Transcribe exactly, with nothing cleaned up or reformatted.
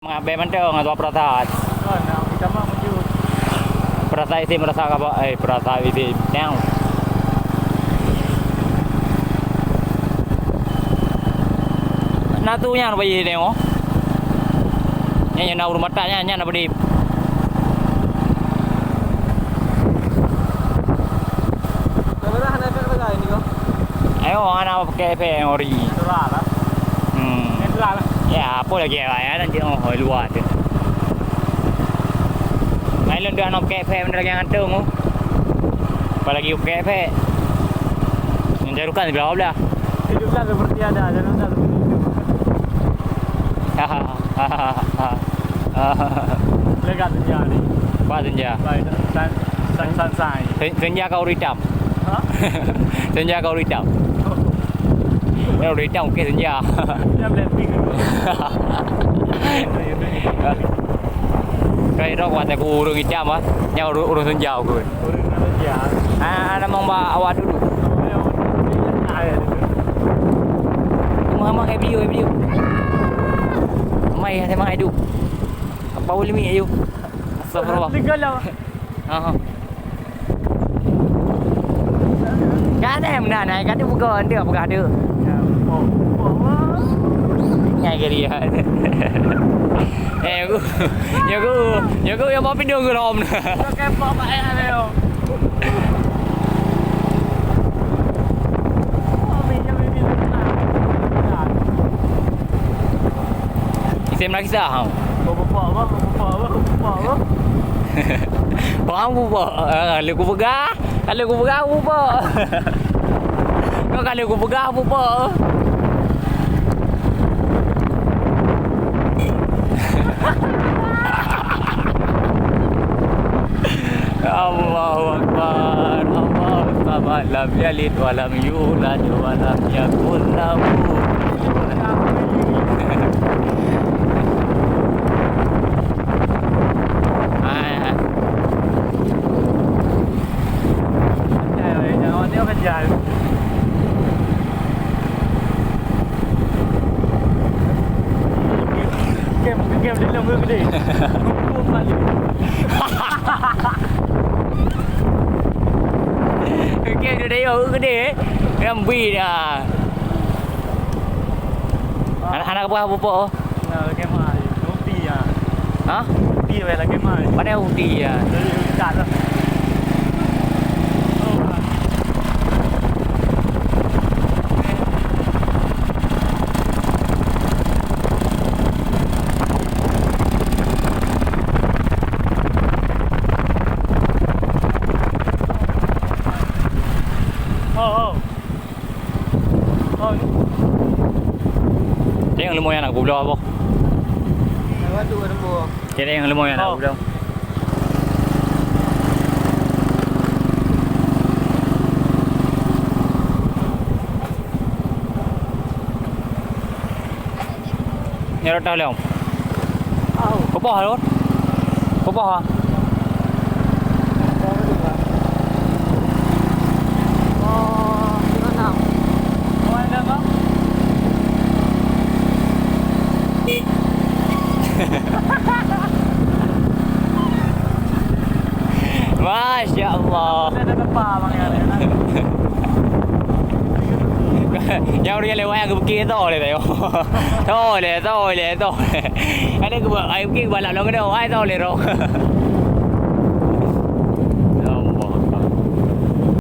Mengabeh mantong atau peurasa. Kon, nak kita mah menuju. Peurasa isi, peurasa apa? Eh, peurasa isi. Nyang. Na tu nyang bagi dia, oh. Nyang, nyang na ureueng matak nyan, nyan na badi. Ayo, ana pakai efek yang ori. Natural lah. Hmm. Natural lah. Ya, apa lagi ya, ya, nanti, oh, luar tu. Main lon dua nong kepek benda lagi ngantung tu. Apalagi kepek. Yang jarukan sebelah belah. Hiduplah seperti ada, jangan tak seperti itu. Legat senja ni. Apa senja? Baik, san-, san-, san-, san. Sen-, senja kau hitam. Ha? Senja kau hitam. Oh. Kau hitam, okey, senja. Dia Blackpink tu. Kau hitam, kata aku ureueng hitam, ah. Nyang ureueng, ureueng senja aku. Ureueng senja. Ah, nama mbak awak dulu. Mama, eh, video, eh, video. Mai, saya mai dulu. Apa ulimi, ayo. Astagfirullah. Tiga lah. Aha. Kan eh, meunan ai, kan dia buka, dia buka dia. Ngai ke dia. Eh, aku, ya aku, ya aku yang mau pindah ke rom. Pakai pok pakai ada yo. Isi mana kisah? Kau pupuk apa? Kau pupuk apa? Kau pupuk apa? Bang pupuk. Ah, kalau aku peugah, kalau aku peugah, pupuk. Kau kalau aku peugah, pupuk. Allahu Akbar. Allahu Samad. Lam yalid wa lam yulad wa lam yakul lahu kufuwan ahad. Game, game di dalam gede. Game di dalam gede. Yang bui dah. Anak, anak apa, apa, apa? Nah, lagi mai. Uti ya. Ha? Uti weh lagi mai. Mana uti ya? Dari hutan lah. Oh. Oh, oh. Nyang leumô nyan aku bloe boh. Nyang leumô nyan aku bloe. Nyan rot dah lom. Kupoh lom. Kupoh ah. Masya Allah. Nyang ureueng lewat nyang geupike tho lé tayong. Tho lé, tho lé, tho lé. Ada geuba-, ai, geupike geubalap lom keunoe, ai tho lé roh.